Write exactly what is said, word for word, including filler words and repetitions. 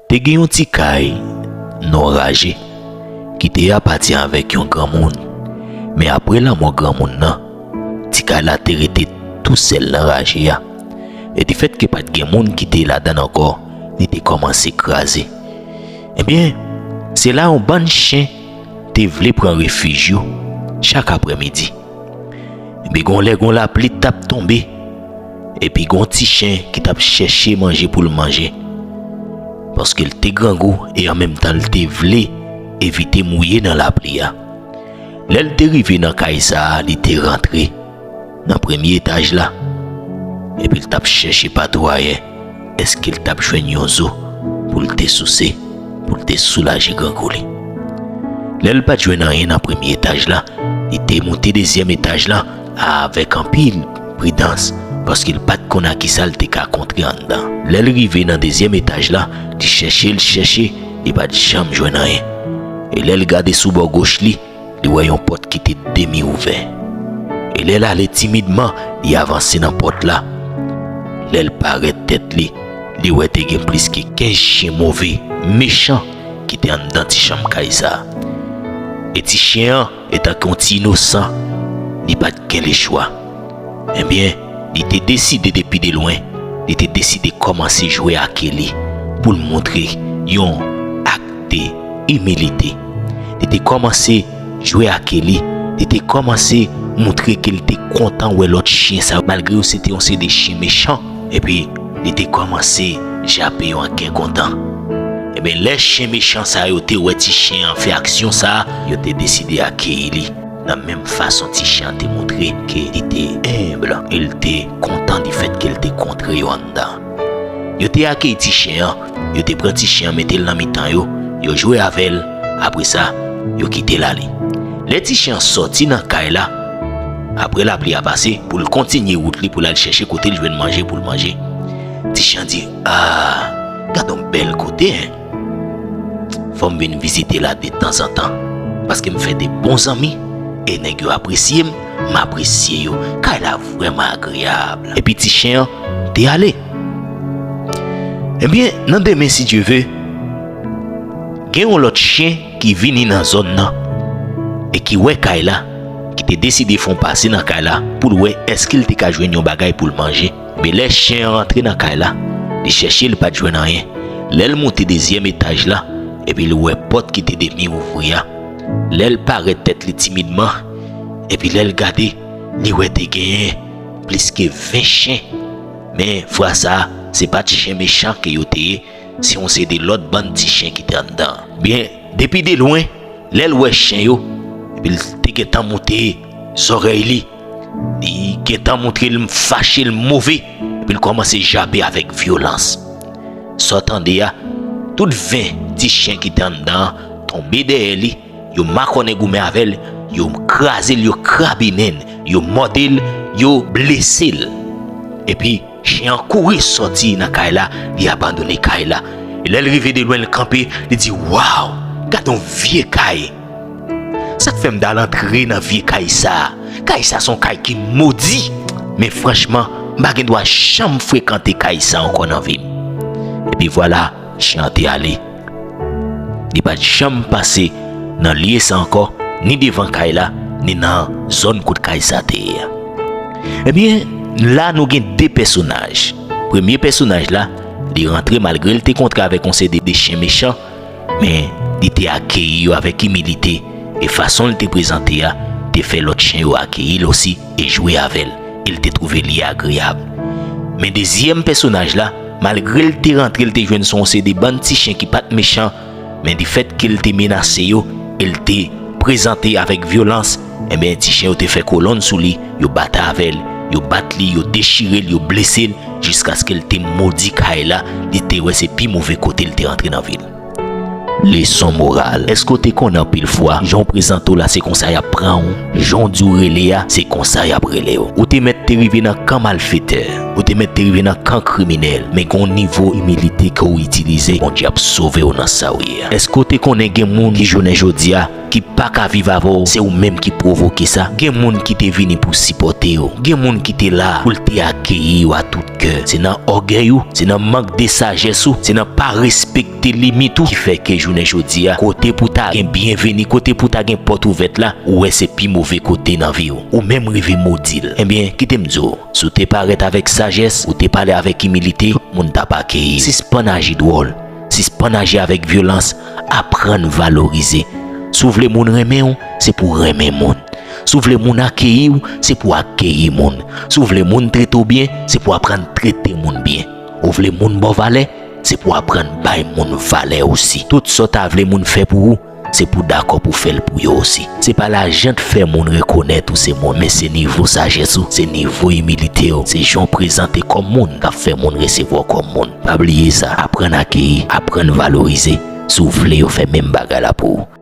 Te gen yon ti kay nò raje ki te apatyen avèk yon granmoun. Men apre lanmò granmoun nan, ti kay la te rete tousèl nan raje a. E difèt ke pa t gen moun ki te ladan l ankò, li te kòmanse kraze. Ebyen, se la yon bann chen te vle pran refij yo chak aprèmidi. Epi gon lè gon lapli t ap tonbe, epi gon ti chen ki t ap chèche manje pou l manje, paske l te grangou e an menm tan l te vle evite mouye nan lapli a. Lè l te rive nan kay sa a, li te rantre nan premye etaj la, epi l t ap chèche patwayè èske l t ap jwenn yon zo pou l te souse, pou l te soulaje grangou li. Lè l pa t jwenn anyen nan premye etaj la, li te moute dezyèm etaj la avèk anpil pridans, paske l pa t konn a kisa l te ka kontre anndan. Lè l rive nan dezyèm etaj la, li chèche, l chèche, li pa t janm jwenn anyen. E lè l gade sou bò goch li, li wè yon pòt ki te demi ouvè. E lè l ale timidman, li avanse nan pòt la. Lè l parèt tèt li, li wè te gen plis ke kenz chen move, mechan ki te anndan ti chanm kay sa a. E ti chen an, etanke yon ti inosan, li pa t gen lechwa. Ebyen, li te deside depi de lwen, li te deside kòmanse jwe ake li pou l montre yon ak de imilite. Li te kòmanse jwe ake li, li te kòmanse montre ke l te kontan wè lòt chen sa yo, malgre yo se te yon seri de chen mechan. Epi, li te kòmanse jape yo an kè kontan. Ebyen, lè chen mechan sa yo te wè ti chen an fè aksyon sa a, yo te deside akeyi li nan menm fason ti chen an te montre ke li te enb e l te kontan difèt ke l te kontre yo anndan. Yo te akeyi ti chen an, yo te pran ti chen an mete l nan mitan yo, yo jwe avè l, apre sa, yo kite l ale. Lè ti chen an sòti nan kay la, apre lapli a pase, pou l kontinye wout li pou l al chèche kote l jwenn manje pou l manje, ti chen an di, "A, gad yon bèl kote, en! Fò m vin vizite la detanzantan, paske m fè de bon zanmi, e nèg yo apresye m, m apresye yo. Kay la vrèman agreyab." Epi ti chen an te ale. Ebyen, nan demen, si Dye ve, gen yon lòt chen ki vini nan zòn nan e ki wè kay la, ki te deside fè yon pase nan kay la pou l wè èske l te ka jwenn yon bagay pou l manje. Men lè chen an rantre nan kay la, li chèche, li pa t jwenn anyen. Lè l monte dezyèm etaj la, epi l wè pòt ki te demi ouvri a. Lè l parèt tèt li timidman, epi lè l gade, li wè te genyen plis ke ven chen. Men fwa sa a, se pa t chen mechan ke yo te ye, se yon seri de lòt bann ti chen ki te anndan. Byen, depi de lwen, lè l wè chen yo, epi l te gentan moute zòrèy li, li gentan montre l fache, l move, epi l kòmanse jape avèk vyolans. Sa w tande a, tout ven ti chen ki te anndan an tonbe dèyè li, yo makònen goumen avè l, yo kraze l, yo krabinen l, yo mòde l, yo blese l. Epi, chen an kouri sòti nan kay la, li abandone kay la. E lè l rive de lwen, l kanpe, li di, "Waw, gad yon vye kay! Sa k fè m t al antre nan vye kay sa a? Kay sa se yon kay ki modi. Men franchman, m pa gen dwa janm frekante kay sa ankò nan vi m." Epi vwala, chen an te ale. Li pa t janm pase nan lye sa ankò, ni devan kay la, ni nan zòn kot kay sa te ye a. Ebyen, la nou gen de pèsonaj. Premye pèsonaj la, li rantre malgre l te kontre avèk yon seri de, de chen mechan, men li te akeyi yo avèk imilite, e fason l te prezante a te fè lòt chen yo akeyi l osi e jwe avè l, e l te twouve li agreyab. Men dezyèm pèsonaj la, malgre l te rantre, l te jwenn se yon seri de bann ti chen ki pa t mechan, men difèt ke l te menase yo, e l te prezante avèk vyolans, ebyen, ti chen yo te fè kolonn sou li, yo bat avè l, yo bat li, yo dechire l, yo blese l, jiskaske l te modi kay la, li te wè se pi move kote l te rantre nan vi l. Leson moral. Èske w te konnen anpil fwa, jan w prezante w la, se konsa y ap pran w? Jan w di w rele a, se konsa y ap rele w? Ou te mèt te rive nan kan malfetè. Ou te mèt te rive nan kan kriminèl, men gen yon nivo imilite ke w itilize, Bondye ap sove w nan sa w ye a. Èske w te konnen gen moun ki jounen jodi a, ki pa ka viv avè w, se ou menm ki pwovoke sa? Gen moun ki te vini pou sipòte w. Gen moun ki te la pou l te akeyi w a tout kè. Se nan ògèy ou, se nan mank de sajès ou, se nan pa respekte limit ou ki fè ke jounen jodi a, kote pou ta gen byenveni, kote pou ta gen pòt ouvèt la, ou wè se pi move kote nan vi w. Ou menm rive modi l. Ebyen, kite m di w, si w te parèt avèk sajès, ou te pale avèk imilite, tout moun t ap akeyi. Sispann aji dwòl. Sispann aji avèk vyolans. Aprann valorize. Si w vle moun renmen w, se pou w renmen moun. Si w vle moun akeyi w, se pou w akeyi moun. Si w vle moun trete w byen, se pou w aprann trete moun byen. Ou vle moun ba w valè, se pou w aprann bay moun valè osi. Tout sa w ta vle moun fè pou ou, se pou w dakò pou w fè l pou yo osi. Se pa lajan k fè moun rekonèt ou se moun, men se nivo sajès ou, se nivo imilite w, se jan w prezante kòm moun k ap fè moun resevwa w kòm moun. Pa bliye sa, aprann akeyi, aprann valorize, si w vle yo fè menm bagay la pou ou.